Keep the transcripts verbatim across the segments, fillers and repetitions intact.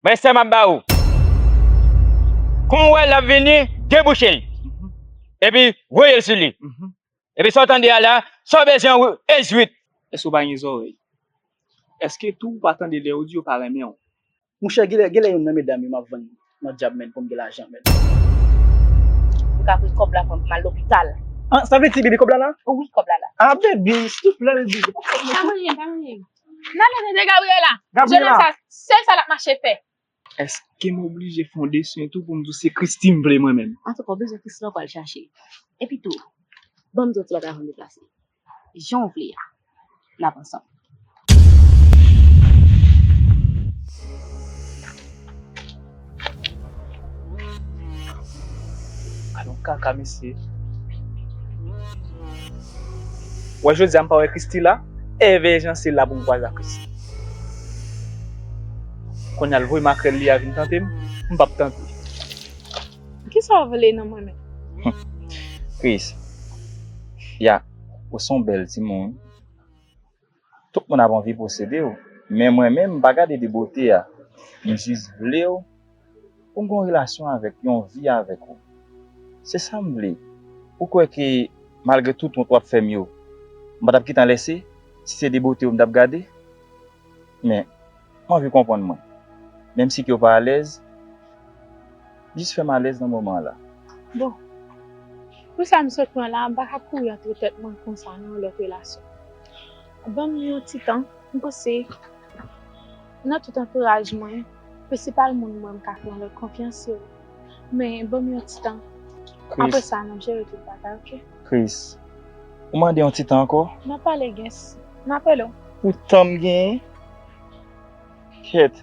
Men sè m ap ba ou. Kòm w wè l ap vini, debouche l. Mhm. Epi voye l sou li. Mhm. Epi sa w tande a la, sa w bezwen, ezwit. Èske w pa gen zòrèy? Èske tou ou pa tande lè yo di yo pa renmen w? Monchè, genlè, genlè youn nan medam yo m ap vann nan dyab, men, pou m gen lajan, men. Ou ka pran kòb la pou m al lopital. Ah, sa vle di, baby, kòb la la? Wi, kòb la la. Ah, baby, souple, baby. Pa manyen, pa manyen. N ale tande Gabriela. Gabriela. Jènòm sa, sèl sa l ap mache fè. Èske m oblije fè yon desen tou pou m di w se Christie m vle mwen menm? Antouka, w bezwen Christie la, w pral chache. Epi tou, ban m di w ti bagay avan m deplase. Jan w vle a, n ap ansanm. Alon kaka mesye. Wè jodi a m pa wè Christie la, èvè jan se la pou m kwaze ak Christie. Kounye a l voye makrèl li a vin tante m, m p ap tante. Kisa w vle nan mwen menm? Chris, ya, ou se yon bèl timoun. Tout moun ap anvi posede w, men mwen menm, m pa gade de bote a. M jis vle w pou m gen yon relasyon avèk, yon vi avèk ou. Se sa m vle. Ou kwè ke malgre tout wont w ap fè m yo, m pa t ap kite anlè se, si se de bote w m t ap gade? Men, m anvi w konprann mwen. Menm si ke w pa alèz, jis fè m alèz nan moman an la. Bon, pou sa m sot pran la, m pa ka kouri antre tèt mwen konsa nan yon lòt relasyon. Ban m yon ti tan, m panse, nan tout antouraj mwen, prensipal moun mwen m ka fè yon lòt konfyans se ou. Men, ban m yon ti tan. Chris. Apre sa, n ap jere tout bagay, oke? Chris, ou mande yon ti tan ankò? N ap pale, Gens. M ap rele w. Pou tan m genyen? Kèt.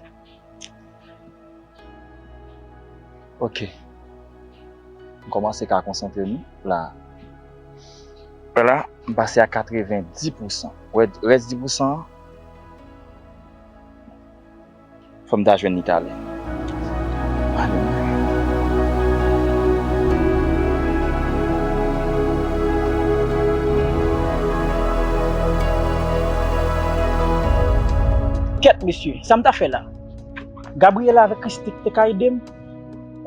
Oke. M kòmanse ka konsantre m la. Vwala, m pase a katreven dis pousan. Wè, rès dis pousan an, fò m ta jwenn li talè. Ale. Kèt, mesye, sa m ta fè la? Gabriela avèk Christie te ka ede m.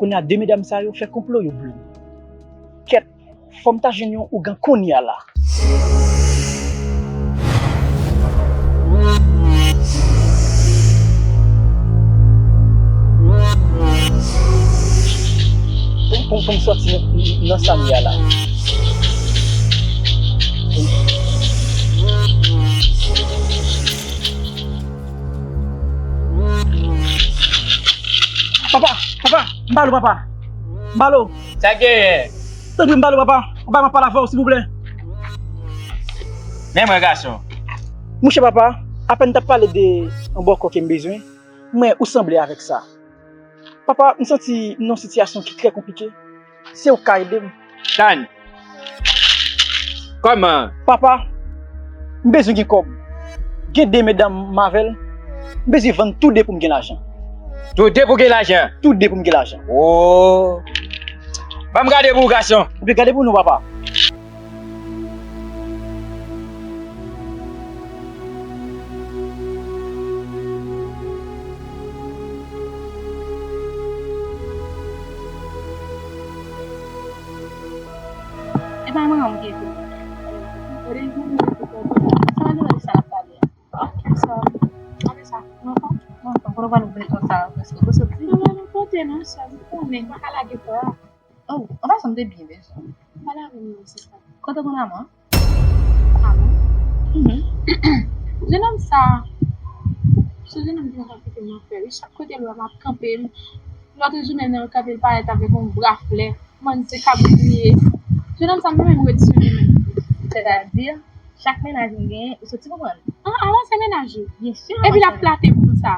Kounye a, de medam sa yo fè konplo, yo bliye m. Kèt, fò m ta jwenn yon ougan kounye a la. Pou, pou, pou m sòti nan, nan sa m ye a la. Papa, papa, m ba l ou, papa. M ba l ou. Sa k genyen? Tanpri, m ba l ou, papa. Papa, m ap pale avè w, silvouplè. Men mwen, gason. Monchè, papa, apèn m t ap pale de yon bòkò ke m bezwen, men ou sanble avèk sa. Papa, m santi m nan yon sitiyasyon ki trè konplike. Se ou k ka ede m. Tann. Kòman? Papa, m bezwen gen kòb. Gen de medam m avè l. M bezwen vann tou de pou m gen lajan. Tou de pou gen lajan? Tou de pou m gen lajan. Oh. Ban m gade pou ou, gason. Epi gade pou nou, papa. E pa manman m ki ekri. Sa nou wè sa l ap pale a? Sa, apre sa, nou pa, nou pa, kote w pral ouvri konsa, prèske pou soti. Non, non, non, pote non, sa, m konnen, m pa ka lage kò a. Oh, anpasan, m te byen bezwen. Pale avè m non, sista. Kote w konn Aman? Aman? Mhm. Jennonm sa, se jennonm ki gentan kite m nan fè, wi. Chak kote l wè m ap kanpe, lòt jou menm nan l kanpe, l parèt avèk yon bra flè. Kòman se kabrit li ye? Jennonm sa, m pa menm ret sou li menm. Sètadi, chak mennaj m genyen, ou soti konprann? Ah, Aman se mennaj ou? Byen si. Epi l ap plate m konsa.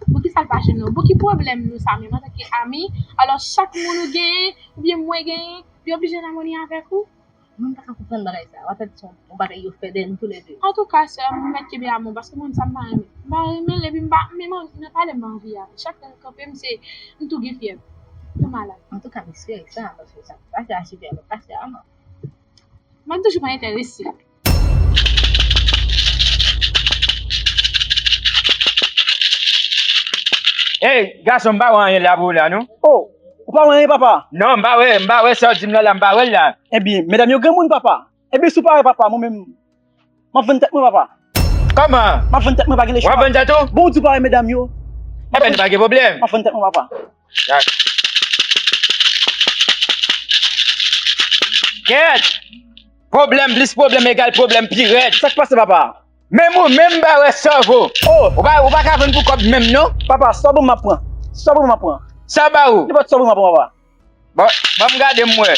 Poukisa l pa jwenn ou? Bon, ki pwoblèm nou sa menm antanke ami? Alò, chak moun ou genyen, oubyen mwen genyen, li oblije nan moni avèk ou? Mwen, m pa ka konprann bagay sa. W ap fè yon, yon bagay yo fè dèyè nou toulède. Antouka, sè m, ou mèt kenbe Aman, paske moun sa m pa renmen. M pa renmen l, epi m pa, menm nan pale m pa anvi avè l. Chak lè l kanpe m, se, m tou gen fyèv. Tou malad. Antouka, m espere sa, paske sa, sa se achive avèk pastè Aman. Mwen toujou pa enterese. Ey, gason, m pa wè anyen la pou ou la, non. Oh, ou pa wè anyen, papa? Non, m pa wè, m pa wè sa w di m nan la, m pa wè l la. Ebyen, medam yo granmoun, papa. Ebyen, si w pa wè, papa, mwen menm, m ap vann tèt mwen, papa. Kòman? M ap vann tèt mwen, pa gen lechwa. W ap vann tèt ou? Bon, ou di w pa wè medam yo. Ebyen, nou pa gen pwoblèm. M ap vann tèt mwen, papa. Dak. Kèt! Pwoblèm plis pwoblèm egal pwoblèm pi rèd. Sa k pase, papa? Menm ou menm, m pa wè sa w vo. Oh! Ou pa, ou pa ka vann pou kòb menm, non? Papa, sa w ban m, m ap pran. Sa w ban m, m ap pran. Sa w ba ou? Nenpòt sa w ban m, m ap pran, papa. Bon, ban m gade m wè.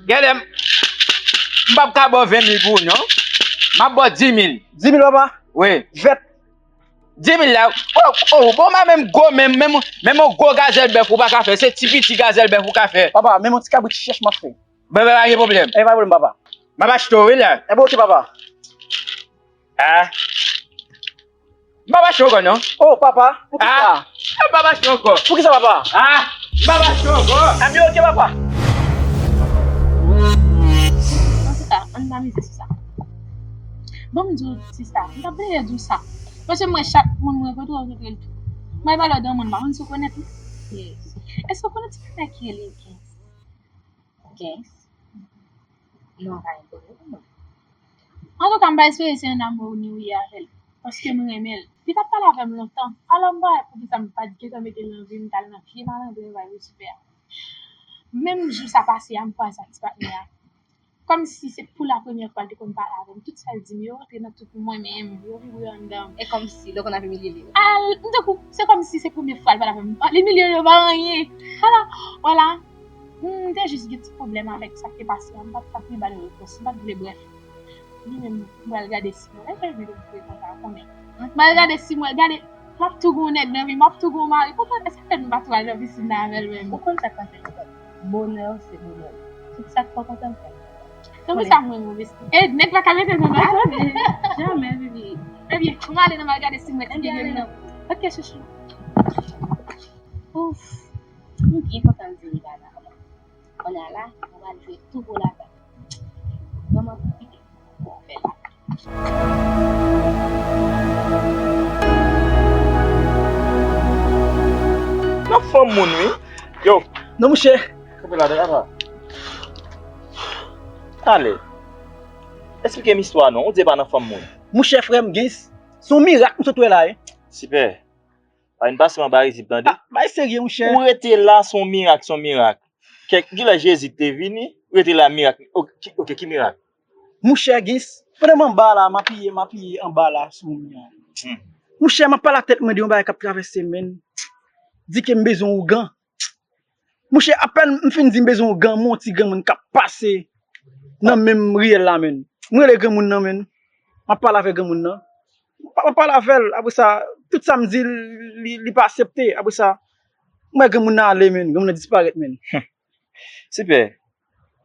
Genlè m, m p ap ka ba w ven mil pou ou, non. M ap ba w di mil. Di mil, papa? Wi. Vèt. Di mil la. Oh, oh, bon, m pa menm gwo, menm, menm, menm yon gwo gazèl bèf ou pa ka fè. Se ti piti gazèl bèf ou ka fè. Papa, menm yon ti kabrit chèch m ap fè. Bon, bon, pa gen pwoblèm. E pa pwoblèm, papa. M ap achte w, wi, la. E bon, oke, papa. Ah. M p ap achte w ankò, non. Oh, papa, poukisa? Ah. M p ap achte w ankò. Poukisa, papa? Ah. M p ap achte w ankò. Ebyen, oke, papa. Antouka, ann pa mize sou sa. Ban m di w, sista, m t ap bliye di w sa. Paske m wè chak moun m rankontre, w rankontre l tou. M bay valè de moun, m pa konn si w konèt li. Yes. Èske w konn ti nèg ki rele Gains? Gains? Non, pa gen pwoblèm pou mwen. Antouka, m pa espere se yon amour nou ye avè l, paske m renmen l. Li t ap pale avè m lontan, alò m pa wè poukisa m pa t gentan mete l nan vi m, t al nan vye malandren bay Lucifer a. Menm jou sa pase a, m kwaze ak ti patnè a. Kòmsi se pou la premyè fwa l te konn pale avè m. Tout sa l di m yo rantre nan tout mwen menm, yo vibre anndan m. E kòmsi, lè w konn ap imilye li. Al, m tankou, se kòmsi se premye fwa l pale avè m. Li milye yo pa anyen. Ala, wala. M te jis gen ti pwoblèm avèk sa k te pase a. M pa t ap vle ba l repons. M pa t vle, brèf. Li menm, m pral gade si mwen. Lè fè vide m fre konsa, konnen. M pral gade si mwen, gade, m ap tou gon nèg nan vi, m ap tou gon mari. Konprann, e sa fè m pa tou al nan pisin nan avè l menm. Ou konn sa k pase, bonè se bonè. Tout sa k pa kontan, m fè. Tankou sa mwen, mwen, mesye. E, nèg pa ka mete nan bagay. Jamè, bibi. Ebyen, pou m ale nan m al gade si m wè ti Ebyen, ale non. Ok, chouchou. Ouf, m byen kontan m di li la nan. Kounye a la, mwen pral jwe tou gwo lajan. Vrèman, pou kite pou fè la. Nan fanm moun, wi. Yo. Non, mouche. Kanpe la, apa. Ale. Esplike m istwa non, ou di e pa nan fanm moun. Mouche, frè m, Gains, se yon mirak m sot wè la, wi. Sipè. Pa vin pase m anba rizib, tande. Ah, bay serye, monchè. Ou rete la, se yon mirak, se yon mirak. Kèk, kilè Jezi te vini, ou rete la, mirak. Ok, ok, ki mirak? Monchè, Gains, pandan m anba la, m apiye, m apiye anba la, sou mirak. Hmm. Monchè, m ap pale ak tèt mwen de yon bagay k ap travèse m, menn. Di ke m bezwen ougan. Monchè, apèn m fin di m bezwen yon granmoun, yon ti granmoun k ap pase nan menm riyèl la, menn. M rele granmoun nan, menn. M ap pale avèk granmoun nan. M ap pale avè l. Apre sa, tout sa m di l, li, li pa aksepte. Apre sa, m wè granmoun nan ale, menn. Granmoun nan disparèt, menn. Sipè.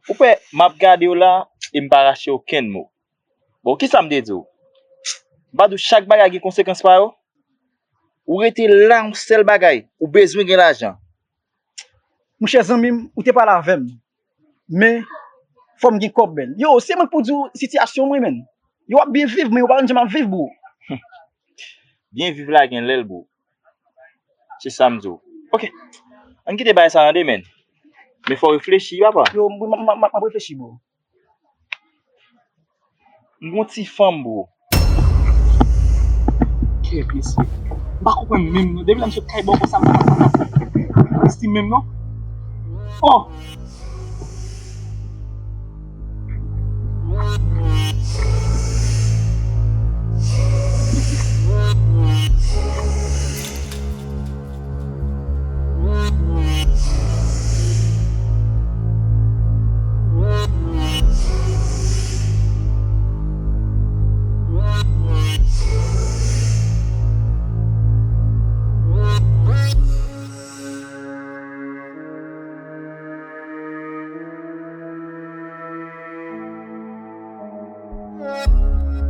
Ou kwè m ap gade w la e m pa rache okenn mo. Bon, kisa m te di w? M pa di w chak bagay gen konsekans pa yo? Ou rete la, yon sèl bagay, ou bezwen gen lajan. Monchè zanmi m, ou te pale avè m. Men, fò m gen kòb, menn. Yo, se mwen k pou di w sitiyasyon mwen, menn. Yo, w ap byen viv, men yo pa konn jan m ap viv, bro. Byen viv la gen lè l, bro. Se sa m di w. Ok. Ann kite bagay sa tande, menn. Men fò w reflechi, papa. Yo, m, m, m, m, m ap reflechi, bro. M gon ti fanm, bro. Kèt mesye. M pa konprann menm non. Depi lè m sot kay bò konsa, m pa konprann sa. Estim menm non. Oh!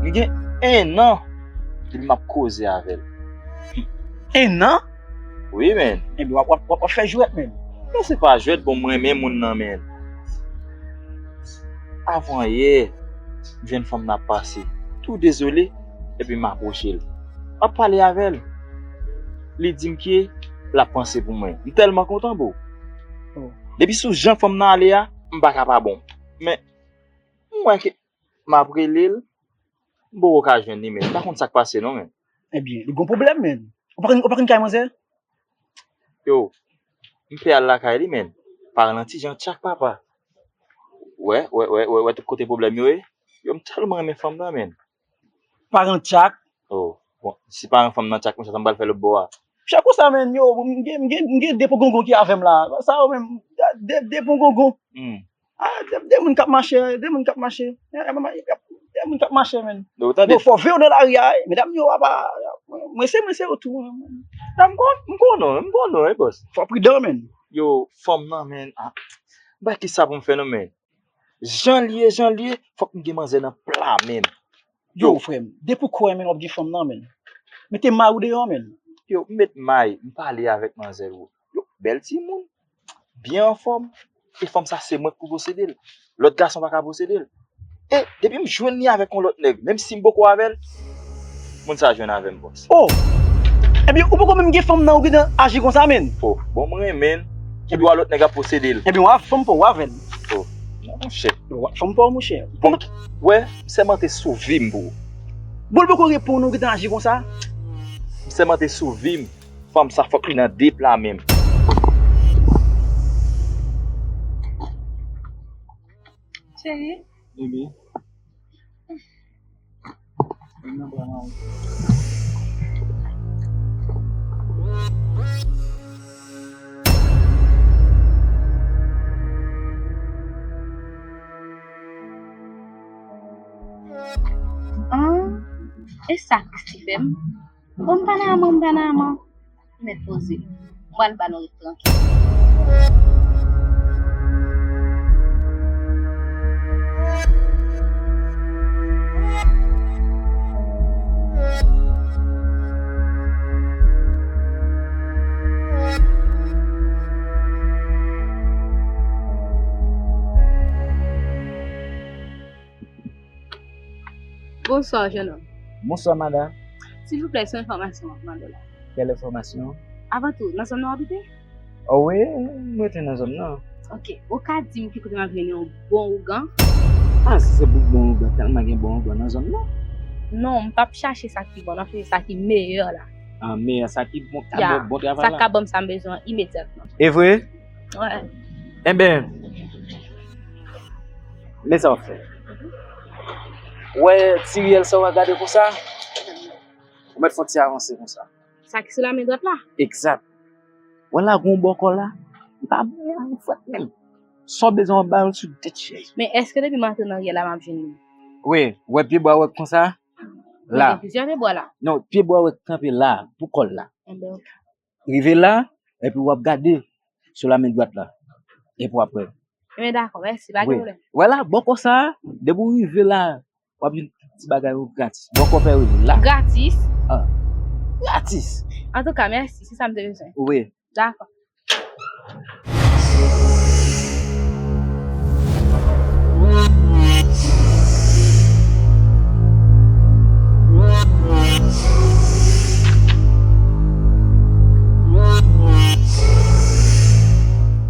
Li gen enn an depi m ap koze avè l. Enn an? Wi, menn. Ebyen, w ap, w ap, w ap, w ap fè jwèt, menn. Non, se pa jwèt, bon, m renmen moun nan, menn. Avan yè, m jwenn fanm nan ap pase. Tou dezole, epi m apwoche l. M ap pale avè l. Li di m ke l ap panse pou mwen. M tèlman kontan, bro. Oh. Depi sou jan fanm nan ale a, m pa ka pa bon. Men, m wè ke m ap rele l, m poko ka jwenn li, men. M pa konn sa k pase, non, men. Ebyen, li gon pwoblèm, men. Ou pa konn, ou pa konn kay manzè? Yo, m pè al lakay li, men. Paran lan ti jan tchak, papa. Wè, wè, wè, wè, wè tout kote pwoblèm yo ye. Yo, m tèlman renmen fanm nan, men. Paran tchak. Oh, bon, si paran fanm nan tchak konsa, sa m pral fè lòt bò a? Tchak konsa, men, yo, m gen, m gen, m gen de pongongon ki avè m la. Sa yo menm, de, de pongongon. Hmm. Ah, de, de moun k ap mache, de moun k ap mache. Eh, eh, de moun k ap mache, men. Yo, tande. Yo, fò veye w nan lari a, eh. Medam yo, apa, mwen se, mwen se yo tou, eh. Ah, m konn, m konn non, m konn non, eh, bòs. Fò pridan, men. Yo, fanm nan, men. Ah, m pa ki sa pou m fè non, men. Jan l ye, jan l ye, fòk m gen manzè nan pla men m. Yo, yo, frè m, depi w kwè, men, w ap gen fanm nan, men. Mete may ou deyò, men. Yo, m met may, m pale avèk manzè, yo. Yo, bèl timoun, byen anfòm, e fanm sa se mwen k pou posede l. Lòt gason pa ka posede l. E depi m jwenn li avèk yon lòt nèg, menm si m poko avè l, moun sa jwenn avè m, bòs. Oh! Ebyen, ou poko menm gen fanm nan, ou gentan aji konsa, men. Oh, bon, m renmen l. Ki dwa lòt nèg ap posede l? Ebyen, w ap fanm pa w avè l. Oh, non, monchè. W ap fanm pa w, monchè. Bon, wè, m sèmante sou vi m pou ou. Bon, l poko reponn ou, gentan aji konsa. M sèmante sou vi m, fanm sa fòk li nan de pla men m. Cheri. Bebe. Ah, e sa Christy fè m? Bon, m pa nan aman, m pa nan aman. Mèt poze. M pral ba nou ret trankil. Bonswa, jennonm. Bonswa, madanm. Silvouplè, se yon enfòmasyon m ap mande w la. Kèl enfòmasyon? Avan tou, nan zòn nan w abite? O wi, m rete nan zòn nan. Ok, ou ka di m ki kote m ap jwenn yon bon ougan? Ah, si se pou bon ougan, tèlman gen bon ougan nan zòn nan. Non, m p ap chache sa ki bon, m ap chache sa ki meyè la. Ah, meyè, sa ki bon, ka bon, bon travay la. Sa ka ban m sa m bezwen an imedyatman. E vre? Wè. Enben, men sa w ap fè. Ou wè ti riyèl sa w ap gade konsa? Ou mèt fè yon ti avanse konsa. Sa ki sou lamen dwat la? Egzat. Wè la, gon bòkò la. Li pa bon, li frèt menm. Sa w bezwen w ba l sou tèt chèz. Men èske depi m antre nan riyèl la, m ap jwenn li? Wi, wè pye bwa w wè konsa? La. Gen plizyè pye bwa la. Non, pye bwa w wè kanpe la, pou kò l la. Enben, ok. Rive la, epi w ap gade sou lamen dwat la. Epi w ap wè. Enben, dakò, mèsi, pa gen pwoblèm. Wè la, bòkò sa, depi w rive la, w ap jwenn ti bagay yo gratis. Bòkò fè rele la. Gratis? Ah, gratis. Antouka, mèsi, se sa m te bezwen. Wi. Dakò.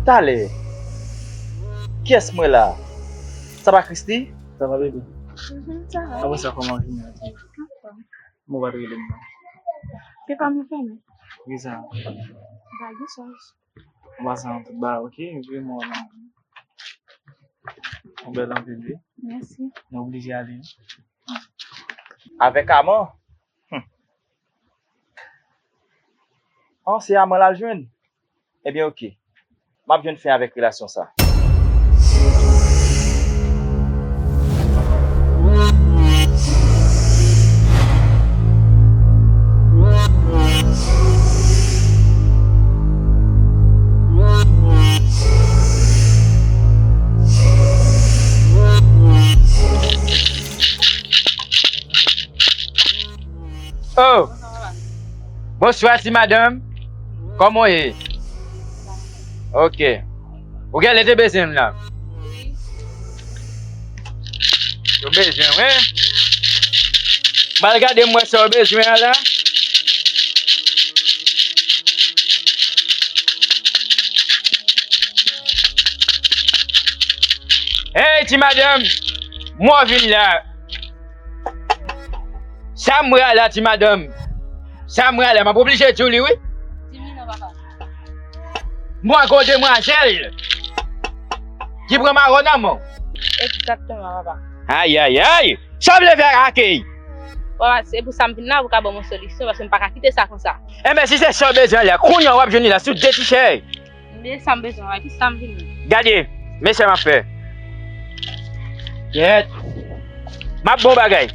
Talè, kiyès mwen la? Sa pa Christy? Sa va, bebe? Mhm, sa va. Apre sa, kòman jounen an te ye? Anfòm. Mwen pa t rele m non. Se pa m fè men. Wi, sa. Pa gen chans. An pasan, tout bagay ok, epi mwen nan yon bèl anpil wi. Mèsi. Nou oblije ale. Avèk aman? Hum. An, se aman l al jwenn? Ebyen, ok. M ap jwenn fen avèk relasyon sa. Oh! Bonswa, ti madanm. Kòman w ye? Ok. Ou genlè te bezwen m la? Yo bezwen w, wi. M al gade m wè sa w bezwen an la. Ti madanm, mwen vin la. Sa m wè a la, ti madanm. Sa m wè a la, m ap oblije di w li, wi. Di m li non, papa. Mwen gon demwazèl ki pran mawon nan men w. Egzakteman, papa. Ayayay! Sa w vle fè ak Akey? Papa, se pou sa m vin la, pou w ka ban m yon solisyon, paske m pa ka kite sa konsa. Enben, si se sa w bezwen la, kounye a w ap jwenn li la sou de ti chè. Men sa m bezwen, wi, ki sa m vini? Gade, men sa m ap fè. Kèt. M ap bon bagay.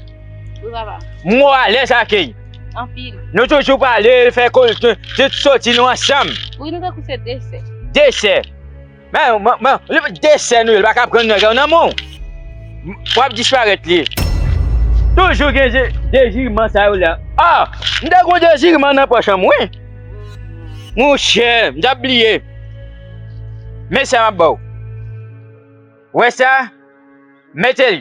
Wi, papa. M wè w alèz ak Akey. Anpil. Nou toujou pale, fè koze, tout soti nou ansanm. Wi, nou tankou se de sè. De sè. Men, men, men, de sè nou ye, l pa ka pran nèg nan men w. W ap disparèt li. Toujou gen de-, dezireman sa yo la. Ah! M te gon dezireman nan pòch an mwen. Monchè, m t ap bliye. Men sa m ap ba w. Wè sa? Mete l.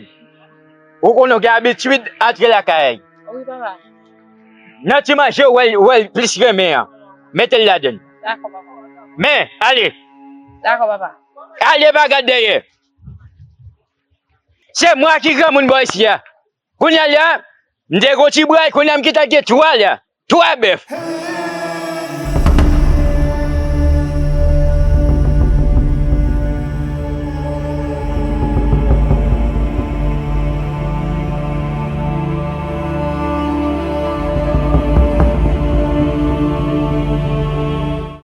Ou konnen w gen abitid antre lakay. Wi, papa. Nan ti manje, w wè l, w wè l plis renmen an. Mete l ladann. Dakò, papa. Men, ale. Dakò, papa. Ale, pa gad dèyè. Se mwen ki granmoun bò isi a. Kounye a la, m te gon ti bway, kounye a m gentan gen twa la. Twa bèf.